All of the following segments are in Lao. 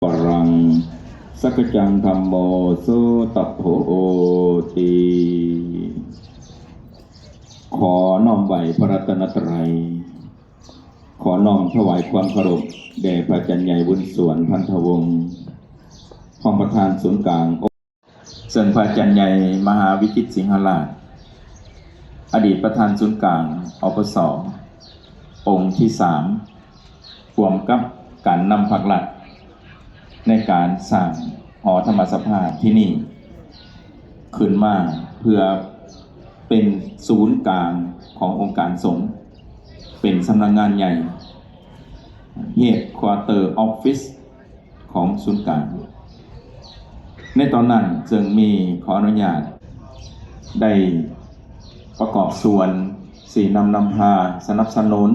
ປະລັງ ສັກກະຈັງ ທຳໂມ ໂສຕະໂພ ໂອຕິ. ຂໍນ້ອມໄຫວ້ພະລັດຕະນະໄຕຣ, ຂໍນ້ອມຖວາຍຄວາມເຄົາລົບແດ່ພະອາຈານໃຫຍ່ ບຸນສວນ ພັນທະວົງ, ຮອງປະທານສູນກາງ. ເຊິ່ງພະອາຈານໃຫຍ່ ມະຫາວິຈິດ ສິງຫະລາດ ອະດີດປະທານສູນກາງ ອພສ ອົງທີສາມ ຮ່ວມກັບການນຳພັກລັດ ໃນການສ້າງຫໍທຳມະສະພາທີ່ນີ້ຂຶ້ນມາ ເພື່ອເປັນສູນກາງຂອງອົງການສົງ, ເປັນສຳນັກງານໃຫຍ່ Headquarter Office ຂອງສູນກາງ. ໃນຕອນນັ້ນເຊິ່ງມີ ຂໍອະນຸຍາດໄດ້ປະກອບສ່ວນຊີ້ນຳນຳພາສະໜັບສະໜູນ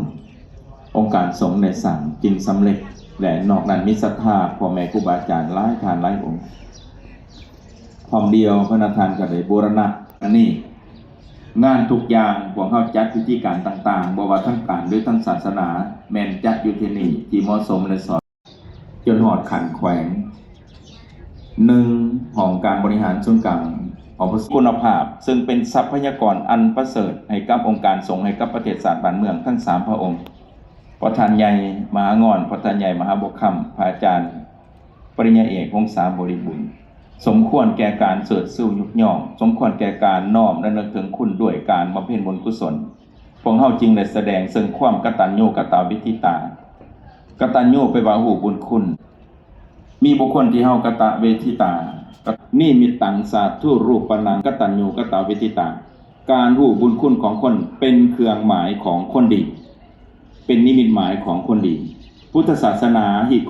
ອົງການສົງໄດ້ສ້າງຈຶ່ງສຳເລັດ ແລະ ນອກນັ້ນມີສັດທາພໍ່ແມ່ຄູບາອາຈານຫຼາຍທ່ານຫຼາຍອົງ. ພ້ອມດຽວພະນະທ່ານກໍໄດ້ບູລະນະອັນນີ້ ງານທຸກຢ່າງພວກເຮົາຈັດພິທີການຕ່າງໆ ບໍ່ວ່າທາງການ ຫຼື ທາງສາສະໜາ ແມ່ນຈັດຢູ່ທີ່ນີ້ທີ່ເໝາະສົມ ແລະ ສອດ ຈົນຮອດຂັ້ນແຂວງ. ໜຶ່ງ ຫ້ອງການບໍລິຫານສູນກາງ ອພສ ຄຸນນະພາບ ເຊິ່ງເປັນຊັບພະຍາກອນອັນປະເສີດໃຫ້ກັບອົງການສົງ, ໃຫ້ກັບປະເທດຊາດບ້ານເມືອງທັງສາມພະອົງ, ພະທ່ານໃຫຍ່ມະຫາງອນ, ພະທ່ານໃຫຍ່ມະຫາບົວຄຳ, ພະອາຈານປະລິນຍາເອກ ວົງສາ ບໍລິບູນ ສົມຄວນແກ່ການເສີດຊູຍົກຍ້ອງ, ສົມຄວນແກ່ການນ້ອມລະນຶກເຖິງຄຸນດ້ວຍການບຳເພັນບຸນກຸສົນ. ພວກເຮົາຈຶ່ງໄດ້ສະແດງເຊິ່ງຄວາມກະຕັນຍູກະຕະເວທິຕາ. ກະຕັນຍູແປວ່າຮູ້ບຸນຄຸນ. ມີບຸກຄົນທີ່ເຮົາກະຕະເວທິຕາ, ນິມິດຕັງ ສາທຸຮູປະນັງ ກະຕັນຍູກະຕະເວທິຕາ. ການຮູ້ບຸນຄຸນຂອງຄົນເປັນເຄື່ອງໝາຍຂອງຄົນດີ, ເປັນນິມິດໝາຍຂອງຄົນດີ. ພຸດທະສາສະໜາຮີດ